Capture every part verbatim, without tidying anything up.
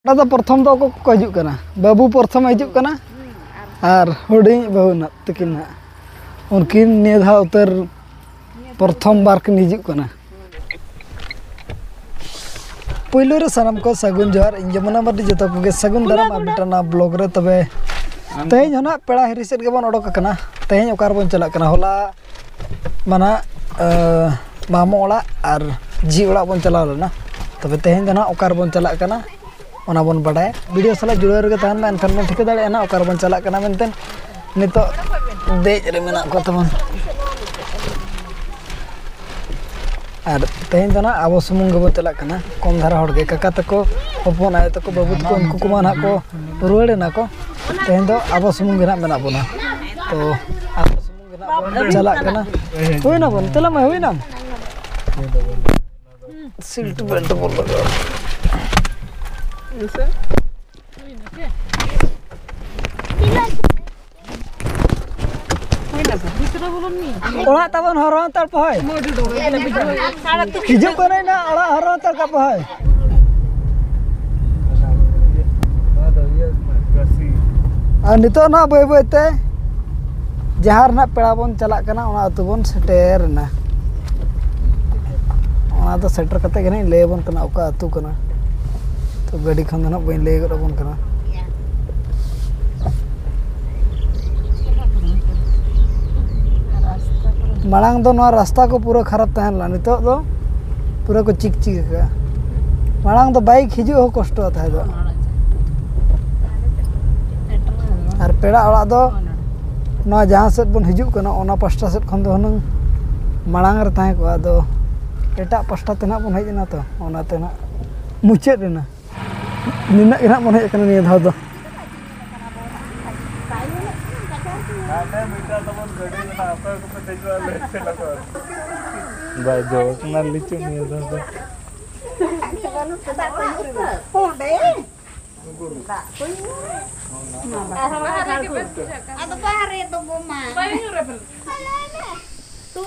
ᱚᱱᱟ ᱫᱚ ᱯᱨᱚᱛᱷᱚᱢ ᱫᱚ ᱚᱠᱚᱭ ᱠᱚᱠᱚ ᱦᱤᱡᱩᱜ ᱠᱟᱱᱟ? ᱵᱟᱹᱵᱩ ᱯᱨᱚᱛᱷᱚᱢ ᱦᱤᱡᱩᱜ ᱠᱟᱱᱟ ᱟᱨ ᱦᱩᱰᱤᱧ ᱵᱟᱹᱦᱩ ᱱᱟᱜ ᱛᱟᱹᱠᱤᱱ ᱱᱟᱜ, ᱩᱱᱠᱤᱱ ᱱᱤᱭᱟᱹ ᱫᱷᱟᱣ ᱩᱛᱟᱹᱨ ᱯᱨᱚᱛᱷᱚᱢ ᱵᱟᱨ ᱠᱤᱱ ᱦᱤᱡᱩᱜ ᱠᱟᱱᱟ᱾ ᱯᱳᱭᱞᱳ ᱨᱮ ᱥᱟᱱᱟᱢ ᱠᱚ ᱥᱟᱹᱜᱩᱱ ᱡᱚᱦᱟᱨ, ᱤᱧ ᱡᱚᱢᱩᱱᱟ ᱢᱟᱨᱰᱤ, ᱡᱚᱛᱚ ᱠᱚᱜᱮ ᱥᱟᱹᱜᱩᱱ ᱫᱟᱨᱟᱢ ᱟᱨ ᱢᱤᱫᱴᱟᱝ ᱱᱟᱣᱟ ᱵᱞᱚᱜ ᱨᱮ᱾ ᱛᱚᱵᱮ ᱛᱮᱦᱮᱧ ᱦᱚᱸ ᱱᱟᱜ ᱯᱮᱲᱟ ᱦᱤᱨᱤ ᱥᱮᱫ ᱜᱮᱵᱚᱱ ᱚᱰᱚᱠ ᱟᱠᱟᱱᱟ᱾ ᱛᱮᱦᱮᱧ ᱚᱠᱟ ᱨᱮᱵᱚᱱ ᱪᱟᱞᱟᱜ ᱠᱟᱱᱟ? ᱦᱚᱞᱟ ᱢᱟᱱᱟ ᱢᱟᱢᱚ ᱚᱲᱟᱜ ᱟᱨ ᱡᱷᱤ ᱚᱲᱟᱜ ᱵᱚᱱ ᱪᱟᱞᱟᱣ ᱞᱮᱱᱟ᱾ ᱛᱚᱵᱮ ᱛᱮᱦᱮᱧ ᱫᱚ ᱱᱟᱜ ᱚᱠᱟ ᱨᱮᱵᱚᱱ ᱪᱟᱞᱟᱜ ᱠᱟᱱᱟ, ᱚᱱᱟ ᱵᱚᱱ ᱵᱟᱰᱟᱭᱟ᱾ ᱵᱷᱤᱰᱤᱭᱳ ᱥᱟᱞᱟᱜ ᱡᱩᱲᱟᱹᱣ ᱨᱮᱜᱮ ᱛᱟᱦᱮᱱ ᱢᱮ, ᱮᱱᱠᱷᱟᱱ ᱵᱚᱱ ᱴᱷᱤᱠᱟᱹ ᱫᱟᱲᱮᱭᱟᱜᱼᱟ ᱱᱟᱜ ᱚᱠᱟ ᱨᱮᱵᱚᱱ ᱪᱟᱞᱟᱜ ᱠᱟᱱᱟ ᱢᱮᱱᱛᱮ᱾ ᱱᱤᱛᱚᱜ ᱫᱮᱡ ᱨᱮ ᱢᱮᱱᱟᱜ ᱠᱚ ᱛᱟᱵᱚᱱ᱾ ᱟᱨ ᱛᱮᱦᱮᱧ ᱫᱚ ᱱᱟᱜ ᱟᱵᱚ ᱥᱩᱢᱩᱝ ᱜᱮᱵᱚᱱ ᱪᱟᱞᱟᱜ ᱠᱟᱱᱟ, ᱠᱚᱢ ᱫᱷᱟᱨᱟ ᱦᱚᱲ ᱜᱮ᱾ ᱠᱟᱠᱟ ᱛᱟᱠᱚ, ᱦᱚᱯᱚᱱ ᱟᱭᱳ ᱛᱟᱠᱚ, ᱵᱟᱹᱵᱩ ᱛᱟᱠᱚ, ᱩᱱᱠᱩ ᱠᱚᱢᱟ ᱱᱟᱜ ᱠᱚ ᱨᱩᱣᱟᱹᱲ ᱮᱱᱟ ᱠᱚ᱾ ᱛᱮᱦᱮᱧ ᱫᱚ ᱟᱵᱚ ᱥᱩᱢᱩᱝ ᱜᱮ ᱱᱟᱜ ᱢᱮᱱᱟᱜ ᱵᱚᱱᱟ᱾ ᱛᱚ ᱟᱵᱚ ᱥᱩᱢᱩᱝ ᱜᱮ ᱱᱟᱜ ᱵᱚᱱ ᱪᱟᱞᱟᱜ ᱠᱟᱱᱟ᱾ ᱦᱩᱭᱱᱟ ᱵᱚᱱ, ᱛᱮᱞᱟ ᱢᱟᱹᱭ, ᱦᱩᱭᱱᱟᱢ᱾ ᱥᱤᱞᱴ ᱵᱮᱞᱴ ᱵᱚᱱ ᱞᱟᱜᱟᱣᱟ᱾ ᱚᱲᱟᱜ ᱛᱟᱵᱚᱱ ᱦᱚᱨᱚ ᱦᱟᱛᱟᱲ ᱯᱮ ᱦᱳᱭ᱾ ᱦᱤᱡᱩᱜ ᱠᱟᱹᱱᱟᱹᱧ ᱱᱟᱜ, ᱚᱲᱟᱜ ᱦᱚᱨᱚ ᱦᱟᱛᱟᱲ ᱠᱟᱜ ᱯᱮ ᱦᱳᱭ᱾ ᱟᱨ ᱱᱤᱛᱚᱜ ᱱᱟᱜ ᱵᱟᱹᱭ ᱵᱟᱹᱭ ᱛᱮ ᱡᱟᱦᱟᱸ ᱨᱮ ᱱᱟᱜ ᱯᱮᱲᱟ ᱵᱚᱱ ᱪᱟᱞᱟᱜ ᱠᱟᱱᱟ, ᱚᱱᱟ ᱟᱹᱛᱩ ᱵᱚᱱ ᱥᱮᱴᱮᱨ ᱮᱱᱟ᱾ ᱚᱱᱟ ᱫᱚ ᱥᱮᱴᱮᱨ ᱠᱟᱛᱮ ᱜᱮ ᱱᱟᱜ ᱤᱧ ᱞᱟᱹᱭ ᱟᱵᱚᱱ ᱠᱟᱱᱟ ᱚᱠᱟ ᱟᱹᱛᱩ ᱠᱟᱱᱟ᱾ ᱛᱚ ᱜᱟᱹᱰᱤ ᱠᱷᱚᱱ ᱫᱚ ᱱᱟᱜ ᱵᱟᱹᱧ ᱞᱟᱹᱭ ᱜᱚᱫ ᱟᱵᱚᱱ ᱠᱟᱱᱟ᱾ ᱢᱟᱲᱟᱝ ᱫᱚ ᱱᱚᱣᱟ ᱨᱟᱥᱛᱟ ᱠᱚ ᱯᱩᱨᱟᱹ ᱠᱷᱟᱨᱟᱯ ᱛᱟᱦᱮᱸ ᱞᱮᱱᱟ, ᱱᱤᱛᱚᱜ ᱫᱚ ᱯᱩᱨᱟᱹ ᱠᱚ ᱪᱤᱠ ᱪᱤᱠ ᱟᱠᱟᱫᱼᱟ᱾ ᱢᱟᱲᱟᱝ ᱫᱚ ᱵᱟᱭᱤᱠ ᱦᱤᱡᱩᱜ ᱦᱚᱸ ᱠᱚᱥᱴᱚ ᱛᱟᱦᱮᱸ ᱫᱚ᱾ ᱟᱨ ᱯᱮᱲᱟ ᱚᱲᱟᱜ ᱫᱚ ᱱᱚᱣᱟ ᱡᱟᱦᱟᱸ ᱥᱮᱫ ᱵᱚᱱ ᱦᱤᱡᱩᱜ ᱠᱟᱱᱟ, ᱚᱱᱟ ᱯᱟᱥᱴᱟ ᱥᱮᱫ ᱠᱷᱚᱱ ᱫᱚ ᱦᱩᱱᱟᱹᱝ ᱢᱟᱲᱟᱝ ᱨᱮ ᱛᱟᱦᱮᱸ ᱠᱚᱜᱼᱟ, ᱟᱫᱚ ᱮᱴᱟᱜ ᱯᱟᱥᱴᱟ ᱛᱮ ᱱᱟᱜ ᱵᱚᱱ ᱦᱮᱡ ᱮᱱᱟ, ᱛᱚ ᱚᱱᱟᱛᱮ ᱱᱟᱜ ᱢᱩᱪᱟᱹᱫ ᱮᱱᱟ᱾ ᱱᱤᱱᱟᱹᱜ ᱜᱮ ᱱᱟᱜ ᱵᱚᱱ ᱦᱮᱡ ᱟᱠᱟᱱᱟ ᱱᱤᱭᱟᱹ ᱫᱷᱟᱣ ᱫᱚ᱾ ᱦᱟᱸᱰᱮ ᱢᱤᱫᱴᱟᱝ ᱛᱟᱵᱚᱱ ᱜᱟᱹᱰᱤ ᱢᱮᱱᱟᱜᱼᱟ, ᱚᱠᱚᱭ ᱠᱚᱯᱮ ᱫᱮᱡᱚᱜᱼᱟ ᱞᱟᱹᱭ ᱯᱮ ᱞᱟᱜᱟᱣ᱾ ᱵᱟᱭ ᱡᱚ ᱠᱟᱱᱟ ᱞᱤᱪᱩ ᱱᱤᱭᱟᱹ ᱫᱷᱟᱣ ᱫᱚ᱾ ᱟᱫᱚ ᱵᱟᱦᱨᱮ ᱫᱚ ᱜᱚᱢᱟ᱾ ᱛᱩ᱾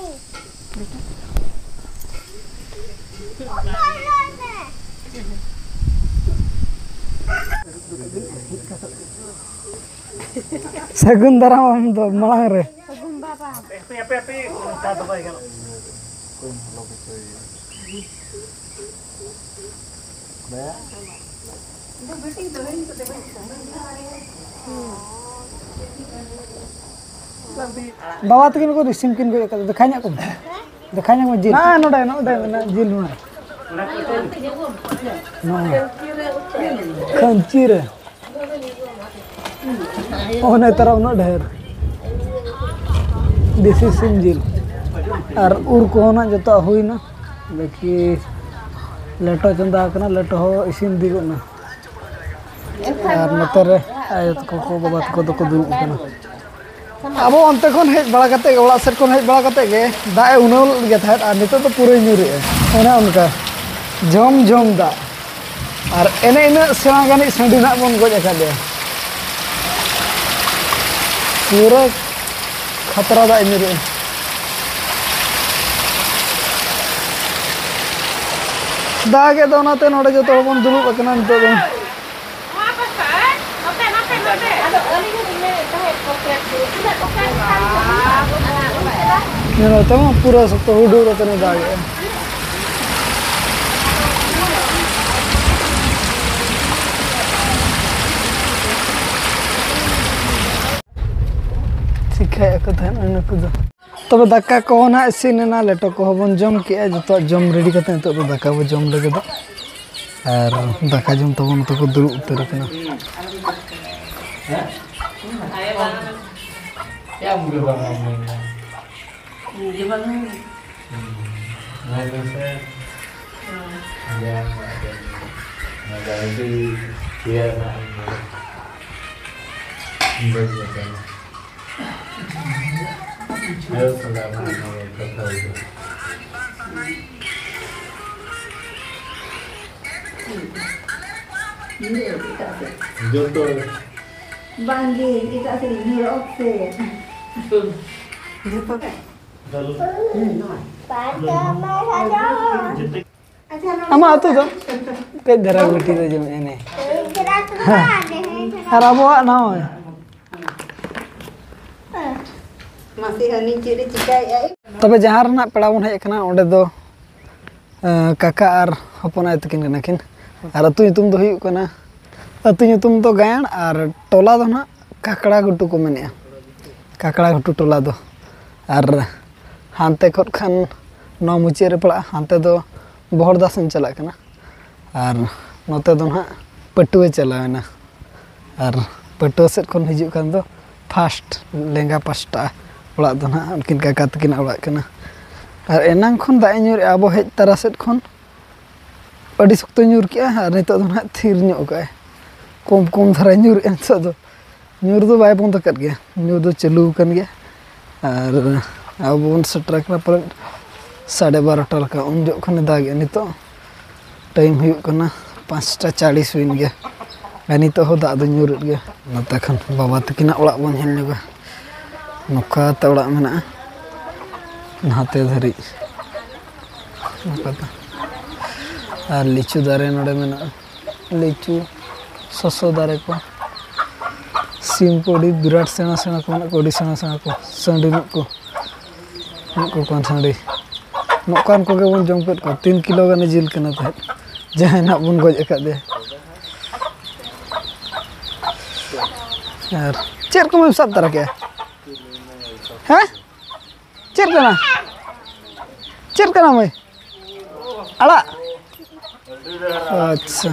ᱥᱟᱹᱜᱩᱱ ᱫᱟᱨᱟᱢ ᱟᱢ ᱫᱚ ᱢᱟᱲᱟᱝ ᱨᱮ᱾ ᱵᱟᱵᱟ ᱛᱟᱹᱠᱤᱱ ᱠᱚ ᱥᱤᱢ ᱠᱤᱱ ᱜᱚᱡ ᱟᱠᱟᱫᱟ, ᱫᱮᱠᱷᱟᱭ ᱧᱚᱜ ᱠᱚᱢ᱾ ᱫᱮᱠᱷᱟᱭ ᱧᱚᱜ ᱢᱮ ᱡᱤᱞ᱾ ᱦᱮᱸ, ᱱᱚᱰᱮ, ᱱᱚᱰᱮ ᱢᱮᱱᱟᱜᱼᱟ ᱡᱤᱞ ᱱᱚᱣᱟ᱾ ᱱᱚᱣᱟ᱾ ᱠᱷᱟᱹᱧᱪᱤ ᱨᱮ᱾ ᱚ, ᱱᱮᱛᱟᱨ ᱩᱱᱟᱹᱜ ᱰᱷᱮᱨ᱾ ᱫᱮᱥᱤ ᱥᱤᱢ ᱡᱤᱞ᱾ ᱟᱨ ᱩᱨ ᱠᱚᱦᱚᱸ ᱱᱟᱜ ᱡᱚᱛᱚᱣᱟᱜ ᱦᱩᱭᱱᱟ᱾ ᱵᱟᱠᱤ ᱞᱮᱴᱚ ᱪᱚᱸᱫᱟ ᱟᱠᱟᱱᱟ, ᱞᱮᱴᱚ ᱦᱚᱸ ᱤᱥᱤᱱ ᱤᱫᱤ ᱜᱚᱫ ᱱᱟ᱾ ᱟᱨ ᱱᱚᱛᱮ ᱨᱮ ᱟᱭᱳ ᱛᱟᱠᱚ ᱠᱚ, ᱵᱟᱵᱟ ᱛᱟᱠᱚ ᱫᱚᱠᱚ ᱫᱩᱲᱩᱵ ᱟᱠᱟᱱᱟ᱾ ᱟᱵᱚ ᱚᱱᱛᱮ ᱠᱷᱚᱱ ᱦᱮᱡ ᱵᱟᱲᱟ ᱠᱟᱛᱮ ᱜᱮ, ᱚᱲᱟᱜ ᱥᱮᱫ ᱠᱷᱚᱱ ᱦᱮᱡ ᱵᱟᱲᱟ ᱠᱟᱛᱮ ᱜᱮ ᱫᱟᱜ ᱮ ᱩᱱᱟᱹᱣ ᱞᱮᱫ ᱜᱮ ᱛᱟᱦᱮᱸᱫ, ᱟᱨ ᱱᱤᱛᱚᱜ ᱫᱚ ᱯᱩᱨᱟᱹᱭ ᱧᱩᱨᱮᱜᱼᱟ᱾ ᱚᱱᱮ ᱚᱱᱠᱟ ᱡᱷᱚᱢ ᱡᱷᱚᱢ ᱫᱟᱜ᱾ ᱟᱨ ᱮᱱᱮ ᱤᱱᱟᱹᱜ ᱥᱮᱬᱟ ᱜᱟᱱᱤᱡ ᱥᱟᱺᱰᱤ ᱱᱟᱜ ᱵᱚᱱ ᱜᱚᱡ ᱟᱠᱟᱫᱮᱭᱟ᱾ ᱯᱩᱨᱟᱹ ᱠᱷᱟᱛᱨᱟ ᱫᱟᱜ ᱮ ᱧᱩᱨᱮᱜᱼᱟ᱾ ᱫᱟᱜ ᱮᱫ ᱫᱚ, ᱚᱱᱟᱛᱮ ᱱᱚᱰᱮ ᱡᱚᱛᱚ ᱦᱚᱲ ᱵᱚᱱ ᱫᱩᱲᱩᱵ ᱟᱠᱟᱱᱟ ᱱᱤᱛᱚᱜ ᱫᱚ᱾ ᱧᱮᱞ ᱛᱟᱢᱟ ᱯᱩᱨᱟᱹ ᱥᱚᱠᱛᱚ ᱦᱩᱰᱩᱨ ᱟᱛᱮ ᱮ ᱫᱟᱜᱮᱜᱼᱟ᱾ ᱪᱤᱠᱟᱹᱭᱮᱫ ᱠᱚ ᱛᱟᱦᱮᱸᱫ ᱱᱩᱠᱩ ᱫᱚ? ᱛᱚᱵᱮ ᱫᱟᱠᱟ ᱠᱚᱦᱚᱸ ᱱᱟᱦᱟᱜ ᱤᱥᱤᱱ ᱮᱱᱟ, ᱞᱮᱴᱚ ᱠᱚᱦᱚᱸ ᱵᱚᱱ ᱡᱚᱢ ᱠᱮᱜᱼᱟ, ᱡᱚᱛᱚᱣᱟᱜ ᱡᱚᱢ ᱨᱮᱰᱤ ᱠᱟᱛᱮ ᱱᱤᱛᱚᱜ ᱫᱚ ᱫᱟᱠᱟ ᱵᱚ ᱡᱚᱢ ᱞᱟᱹᱜᱤᱫᱚᱜ᱾ ᱟᱨ ᱫᱟᱠᱟ ᱡᱚᱢ ᱛᱟᱵᱚᱱ ᱱᱚᱛᱮ ᱠᱚ ᱫᱩᱲᱩᱵ ᱩᱛᱟᱹᱨ ᱟᱠᱟᱱᱟ᱾ ᱡᱚᱛᱚ᱾ ᱵᱟᱝᱜᱮ, ᱮᱴᱟᱜ ᱥᱮᱫ ᱧᱮᱞᱚᱜ ᱥᱮ᱾ ᱡᱚᱛᱚ᱾ ᱟᱢᱟᱜ ᱟᱹᱛᱩ ᱫᱚ? ᱠᱟᱹᱡ ᱫᱷᱟᱨᱟ ᱜᱩᱴᱤ ᱫᱚ ᱡᱚᱢᱮᱫᱼᱟ ᱱᱮ᱾ ᱟᱨ ᱟᱵᱚᱣᱟᱜ ᱱᱚᱜᱼᱚᱭ᱾ ᱢᱟᱥᱮ ᱦᱟᱹᱱᱤ ᱪᱮᱫ ᱮ ᱪᱤᱠᱟᱹᱭᱮᱫᱼᱟ? ᱛᱚᱵᱮ ᱡᱟᱦᱟᱸ ᱨᱮᱱᱟᱜ ᱯᱮᱲᱟ ᱵᱚᱱ ᱦᱮᱡ ᱟᱠᱟᱱᱟ, ᱚᱸᱰᱮ ᱫᱚ, ᱮᱸ, ᱠᱟᱠᱟ ᱟᱨ ᱦᱚᱯᱚᱱ ᱟᱭᱳ ᱛᱟᱹᱠᱤᱱ ᱠᱟᱱᱟ ᱠᱤᱱ᱾ ᱟᱨ ᱟᱹᱛᱩ ᱧᱩᱛᱩᱢ ᱫᱚ ᱦᱩᱭᱩᱜ ᱠᱟᱱᱟ, ᱟᱹᱛᱩ ᱧᱩᱛᱩᱢ ᱫᱚ ᱜᱟᱭᱟᱱ ᱟᱨ ᱴᱚᱞᱟ ᱫᱚ ᱱᱟᱦᱟᱜ ᱠᱟᱠᱲᱟ ᱜᱷᱩᱴᱩ ᱠᱚ ᱢᱮᱱᱮᱜᱼᱟ᱾ ᱠᱟᱠᱲᱟ ᱜᱷᱩᱴᱩ ᱴᱚᱞᱟ ᱫᱚ᱾ ᱟᱨ ᱦᱟᱱᱛᱮ ᱠᱷᱚᱱ ᱠᱷᱟᱱ ᱱᱚᱣᱟ ᱢᱩᱪᱟᱹᱫ ᱨᱮ ᱯᱟᱲᱟᱜᱼᱟ, ᱦᱟᱱᱛᱮ ᱫᱚ ᱵᱚᱦᱚᱲᱫᱟ ᱥᱮᱫ ᱪᱟᱞᱟᱜ ᱠᱟᱱᱟ᱾ ᱟᱨ ᱱᱚᱛᱮ ᱫᱚ ᱱᱟᱦᱟᱜ ᱯᱟᱹᱴᱩᱣᱟᱹ ᱪᱟᱞᱟᱣᱮᱱᱟ᱾ ᱟᱨ ᱯᱟᱹᱴᱩᱣᱟᱹ ᱥᱮᱫ ᱠᱷᱚᱱ ᱦᱤᱡᱩᱜ ᱠᱷᱟᱱ ᱫᱚ ᱯᱷᱟᱥᱴ ᱞᱮᱸᱜᱟ ᱯᱟᱥᱴᱟ ᱚᱲᱟᱜ ᱫᱚ ᱱᱟᱦᱟᱜ ᱩᱱᱠᱤᱱ ᱠᱟᱠᱟ ᱛᱟᱹᱠᱤᱱᱟᱜ ᱚᱲᱟᱜ ᱠᱟᱱᱟ᱾ ᱟᱨ ᱮᱱᱟᱝ ᱠᱷᱚᱱ ᱫᱟᱜ ᱮ ᱧᱩᱨᱮᱜᱼᱟ ᱟᱵᱚ ᱦᱮᱡ ᱛᱟᱨᱟ ᱥᱮᱫ ᱠᱷᱚᱱ᱾ ᱟᱹᱰᱤ ᱥᱚᱠᱛᱚ ᱧᱩᱨ ᱠᱮᱜᱼᱟ ᱟᱨ ᱱᱤᱛᱚᱜ ᱫᱚ ᱱᱟᱦᱟᱜ ᱛᱷᱤᱨ ᱧᱚᱜ ᱠᱟᱜᱼᱟᱭ᱾ ᱠᱚᱢ ᱠᱚᱢ ᱫᱷᱟᱨᱟᱭ ᱧᱩᱨᱮᱜᱼᱟ ᱱᱤᱛᱚᱜ ᱫᱚ᱾ ᱧᱩᱨ ᱫᱚ ᱵᱟᱭ ᱵᱚᱱᱫ ᱟᱠᱟᱫ ᱜᱮᱭᱟ, ᱧᱩᱨ ᱫᱚ ᱪᱟᱹᱞᱩ ᱟᱠᱟᱱ ᱜᱮᱭᱟ᱾ ᱟᱨ ᱟᱵᱚ ᱵᱚᱱ ᱥᱮᱴᱮᱨ ᱟᱠᱟᱱᱟ ᱯᱟᱞᱮᱫ ᱥᱟᱲᱮ ᱵᱟᱨᱚᱴᱟ ᱞᱮᱠᱟ, ᱩᱱ ᱡᱚᱠᱷᱚᱱ ᱠᱷᱚᱱᱮ ᱫᱟᱜᱮᱜᱼᱟ᱾ ᱱᱤᱛᱚᱜ ᱴᱟᱭᱤᱢ ᱦᱩᱭᱩᱜ ᱠᱟᱱᱟ ᱯᱟᱸᱪᱴᱟ ᱪᱟᱲᱤᱥ ᱦᱩᱭᱮᱱ ᱜᱮᱭᱟ᱾ ᱟᱨ ᱱᱤᱛᱚᱜ ᱦᱚᱸ ᱫᱟᱜ ᱫᱚ ᱧᱩᱨᱮᱫ ᱜᱮᱭᱟ᱾ ᱱᱚᱛᱮ ᱠᱷᱚᱱ ᱵᱟᱵᱟ ᱛᱟᱹᱠᱤᱱᱟᱜ ᱚᱲᱟᱜ ᱵᱚᱱ ᱧᱮᱞ ᱧᱚᱜᱟ᱾ ᱱᱚᱝᱠᱟᱛᱮ ᱚᱲᱟᱜ ᱢᱮᱱᱟᱜᱼᱟ ᱱᱟᱛᱮ ᱫᱷᱟᱹᱨᱤᱡ᱾ ᱱᱚᱝᱠᱟᱛᱮ᱾ ᱟᱨ ᱞᱤᱪᱩ ᱫᱟᱨᱮ ᱱᱚᱰᱮ ᱢᱮᱱᱟᱜᱼᱟ᱾ ᱞᱤᱪᱩ, ᱥᱚᱥᱚ ᱫᱟᱨᱮ ᱠᱚ, ᱥᱤᱢ ᱠᱚ ᱟᱹᱰᱤ ᱵᱤᱨᱟᱴ ᱥᱮᱬᱟ ᱥᱮᱬᱟ ᱠᱚ ᱢᱮᱱᱟᱜ ᱠᱚᱣᱟ, ᱟᱹᱰᱤ ᱥᱮᱬᱟ ᱥᱮᱬᱟ ᱠᱚ, ᱥᱟᱺᱰᱤ ᱢᱮᱱᱟᱜ ᱠᱚ, ᱢᱮᱱᱟᱜ ᱠᱚ ᱠᱟᱱ ᱥᱟᱺᱰᱤ᱾ ᱱᱚᱝᱠᱟᱱ ᱠᱚᱜᱮ ᱵᱚᱱ ᱡᱚᱢ ᱠᱮᱫ ᱠᱚᱣᱟ᱾ ᱛᱤᱱ ᱠᱤᱞᱳ ᱜᱟᱱᱮ ᱡᱤᱞ ᱠᱟᱱᱟ ᱛᱟᱦᱮᱸᱫ, ᱡᱟᱦᱟᱸᱭ ᱱᱟᱦᱟᱜ ᱵᱚᱱ ᱜᱚᱡ ᱟᱠᱟᱫᱮᱭᱟ᱾ ᱟᱨ ᱪᱮᱫ ᱠᱚᱢ ᱥᱟᱵ ᱛᱟᱨᱟ ᱠᱮᱜᱼᱟ? ᱦᱮᱸ? ᱪᱮᱫ ᱠᱟᱱᱟ? ᱪᱮᱫ ᱠᱟᱱᱟ ᱢᱟᱹᱭ? ᱟᱲᱟᱜ? ᱟᱪᱪᱷᱟ᱾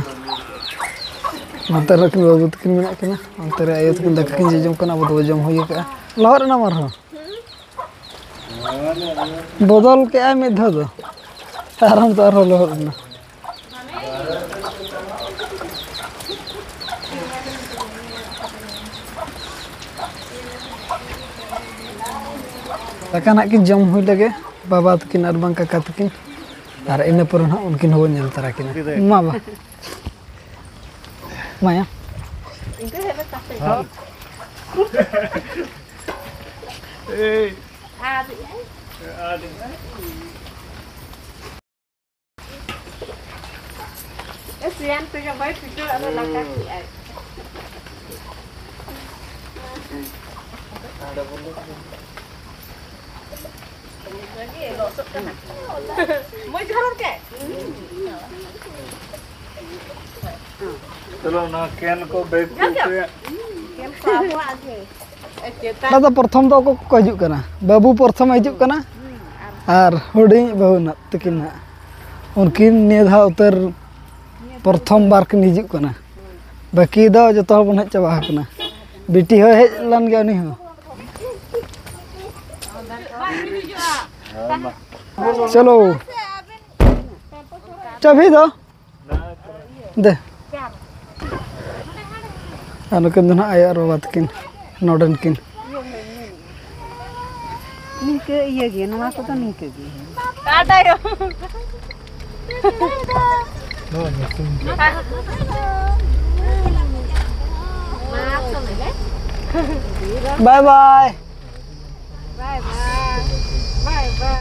ᱱᱚᱛᱮ ᱨᱮ ᱩᱱᱠᱤᱱ ᱵᱟᱹᱵᱩ ᱛᱟᱹᱠᱤᱱ ᱢᱮᱱᱟᱜ ᱠᱤᱱᱟ᱾ ᱚᱱᱛᱮ ᱨᱮ ᱟᱭᱳ ᱛᱟᱹᱠᱤᱱ ᱫᱟᱠᱟ ᱠᱤᱱ ᱡᱚᱡᱚᱢ ᱠᱟᱱᱟ, ᱟᱵᱚ ᱫᱚᱵᱚ ᱡᱚᱢ ᱦᱩᱭ ᱟᱠᱟᱜᱼᱟ᱾ ᱞᱚᱦᱚᱫ ᱮᱱᱟᱢ ᱟᱨᱦᱚᱸ? ᱵᱚᱫᱚᱞ ᱠᱮᱜᱼᱟᱭ ᱢᱤᱫ ᱫᱷᱟᱣ ᱫᱚ᱾ ᱟᱨ ᱟᱢ ᱫᱚ ᱟᱨᱦᱚᱸ ᱞᱚᱦᱚᱫ ᱮᱱᱟ᱾ ᱫᱟᱠᱟ ᱱᱟᱜ ᱠᱤᱱ ᱡᱚᱢ ᱦᱩᱭ ᱞᱮᱜᱮ, ᱵᱟᱵᱟ ᱛᱟᱹᱠᱤᱱ ᱟᱨ ᱵᱟᱝ ᱠᱟᱠᱟ ᱛᱟᱹᱠᱤᱱ᱾ ᱟᱨ ᱤᱱᱟᱹ ᱯᱚᱨᱮ ᱱᱟᱜ ᱩᱱᱠᱤᱱ ᱦᱚᱸᱵᱚᱱ ᱧᱮᱞ ᱛᱟᱨᱟ ᱠᱤᱱᱟ᱾ ᱢᱟ ᱵᱟ᱾ ᱢᱟᱭᱟ᱾ ᱯᱮᱭᱟᱱ ᱛᱮᱜᱮ ᱵᱟᱭ ᱴᱷᱤᱠᱟᱹ ᱟᱫᱚ ᱞᱟᱸᱜᱟ ᱠᱮᱜᱼᱟᱭ᱾ ᱢᱚᱡᱽ ᱫᱷᱟᱨᱟ ᱠᱮ᱾ ᱪᱚᱞᱚ, ᱚᱱᱟ ᱠᱮᱱ ᱠᱚ ᱵᱮᱜᱽ ᱠᱚ ᱯᱮ᱾ ᱠᱮᱱ ᱠᱚ ᱟᱵᱚᱣᱟᱜ ᱜᱮ᱾ ᱚᱱᱟ ᱫᱚ ᱯᱨᱚᱛᱷᱚᱢ ᱫᱚ ᱚᱠᱚᱭ ᱠᱚᱠᱚ ᱦᱤᱡᱩᱜ ᱠᱟᱱᱟ? ᱵᱟᱹᱵᱩ ᱯᱨᱚᱛᱷᱚᱢ ᱦᱤᱡᱩᱜ ᱠᱟᱱᱟ ᱟᱨ ᱦᱩᱰᱤᱧ ᱵᱟᱹᱵᱩ ᱱᱟᱜ ᱛᱟᱹᱠᱤᱱ ᱱᱟᱜ, ᱩᱱᱠᱤᱱ ᱱᱤᱭᱟᱹ ᱫᱷᱟᱣ ᱩᱛᱟᱹᱨ ᱯᱨᱚᱛᱷᱚᱢ ᱵᱟᱨ ᱠᱤᱱ ᱦᱤᱡᱩᱜ ᱠᱟᱱᱟ᱾ ᱵᱟᱹᱠᱤ ᱫᱚ ᱡᱚᱛᱚ ᱦᱚᱲ ᱵᱚᱱ ᱦᱮᱡ ᱪᱟᱵᱟ ᱟᱠᱟᱱᱟ᱾ ᱵᱤᱴᱤ ᱦᱚᱸᱭ ᱦᱮᱡ ᱞᱮᱱ ᱜᱮᱭᱟ, ᱩᱱᱤ ᱦᱚᱸ᱾ ᱪᱚᱞᱚ, ᱪᱟᱹᱵᱤ ᱫᱚ ᱫᱮ᱾ ᱟᱨ ᱱᱩᱠᱤᱱ ᱫᱚ ᱱᱟᱦᱟᱜ ᱟᱭᱳ ᱟᱨ ᱵᱟᱵᱟ ᱛᱟᱹᱠᱤᱱ, ᱱᱚᱰᱮᱱ ᱠᱤᱱ᱾ ᱱᱤᱝᱠᱟᱹ ᱤᱭᱟᱹ ᱜᱮ, ᱱᱚᱣᱟ ᱠᱚᱫᱚ ᱱᱤᱝᱠᱟᱹ ᱜᱮ᱾ ᱠᱟᱴᱟᱭᱚ᱾ ᱵᱟᱭ ᱵᱟᱭ᱾ ᱵᱟᱭ ᱵᱟᱭ᱾ ᱵᱟᱭ ᱵᱟᱭ᱾